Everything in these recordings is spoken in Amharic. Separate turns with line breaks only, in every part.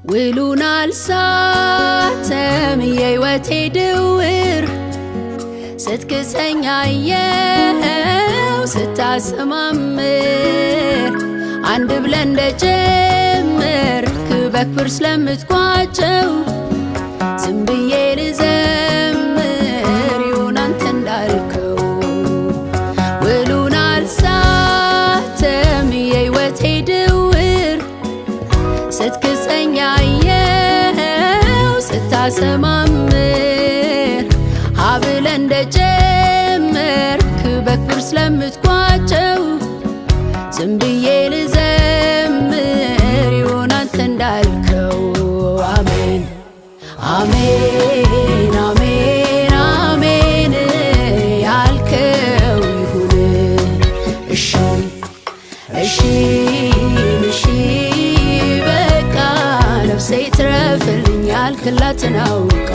ውሉን አልሳተም የሕይወቴ ድውር፣ ስትክሰኝ አየው ስታሰማምር። አንድ ብለህ እንደጀመርክ በክብር ስለምትቋጨው፣ ዝም ብዬ ልዘምር ይሁን አንተ እንዳልከው። ውሉን አልሳተም የሕይወቴ ድውር፣ ስትክሰኝ አየው ስታሰማምር። ሀብለ እንደጀመርክ በክብር ስለምትቋጨው፣ ዝም ብዬ ልዘምር ይሁን አንተ እንዳልከው። አሜን አሜን አሜን አሜን፣ ያልከው ይሁን። እሺ እሺ እሺ በቃ፣ ነፍሴ ትረፍልኝ ያልክላትን አውቃ።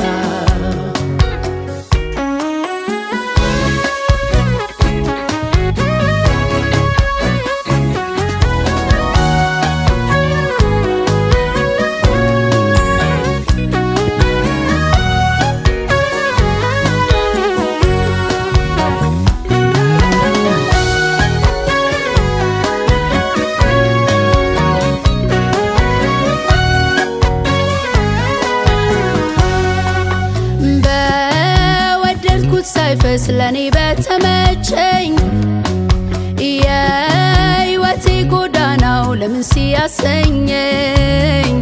በወደድኩት ሳይፈስ ለእኔ በተመቸኝ የሕይወቴ ጎዳናው ለምን ሲያሰኘኝ፣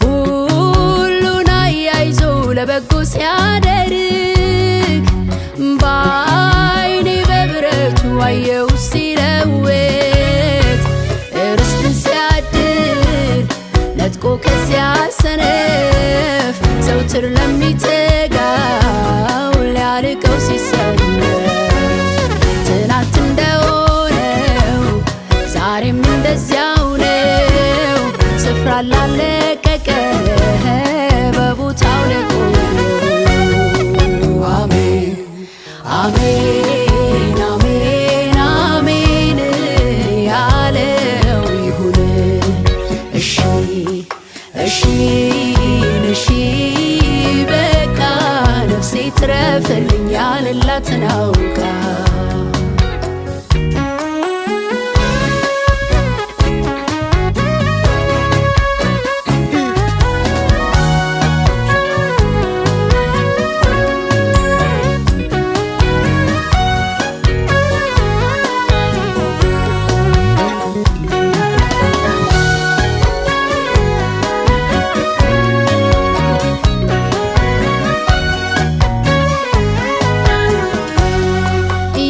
ሁሉን አያይዞ ለበጎ ሲያደርግ፣ በዓይኔ በብረቱ አየው ሲለውጥ፣ ርስትን ሲያድል ነጥቆ ከሲያሰንፍ፣ ዘውትር ለሚተጋው ሊያርቀው ሲሰለፍ፣ ትናንት እንደሆነው ዛሬም እንደዚያው ነው። ስፍራ ላለቀቀ በቦታው ለቆመው፣ አሜን አሜን አሜን አሜን፣ ያለው ይሁን። እሺ እሺ እሺ በቃ፣ ነፍሴ ትረፍልኝ ያልላትን አውቃ።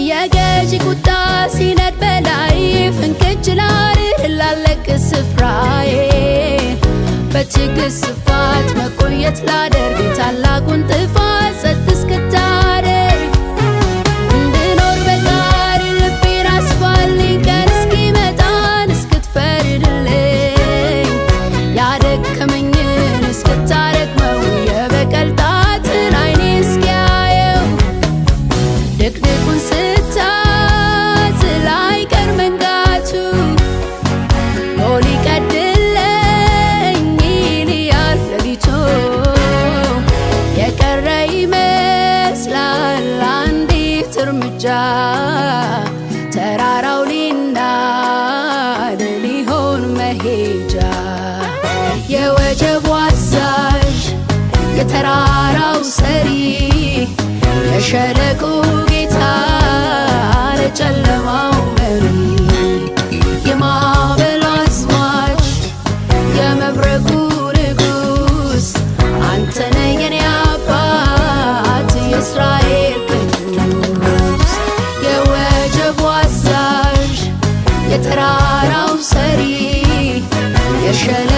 የገዢ ቁጣ ሲነድ በላይ፣ ፍንክች ላልል ላለቅ ስፍራዬ፣ በትዕግስት ስፋት መቆየት ላደርግ፣ ታላቁን ጥፋት ጸጥ እስክታደርግ፣ እንድኖር በቃል ልቤን አስፋልኝ፣ ቀን እስኪመጣን እስክትፈርድልኝ፣ ያደከመኝን እስክታረግመው፣ የበቀል ጣትን አይኔ እስኪያየው፣ ድቅድቁን ስታዝ ላይቀር መንጋቱ፣ ጎህ ሊቀድልኝ ሊያልፍ ሌሊቱ፣ የቀረ ይመስላል አንዲት እርምጃ፣ ተራራው ሊናድ ሊሆን መሄጃ። የወጀቡ አዛዥ፣ የተራራው ሰሪ፣ የሸለቆ ጌታ፣ ለጨለማው መሪ፣ የማዕበሉ አዝማች፣ የመብረቁ ንጉሥ፣ አንተ ነህ የኔ አባት የእስራኤል ቅዱስ። የወጀቡ አዛዥ፣ የተራራው ሰሪ፣ የሸለ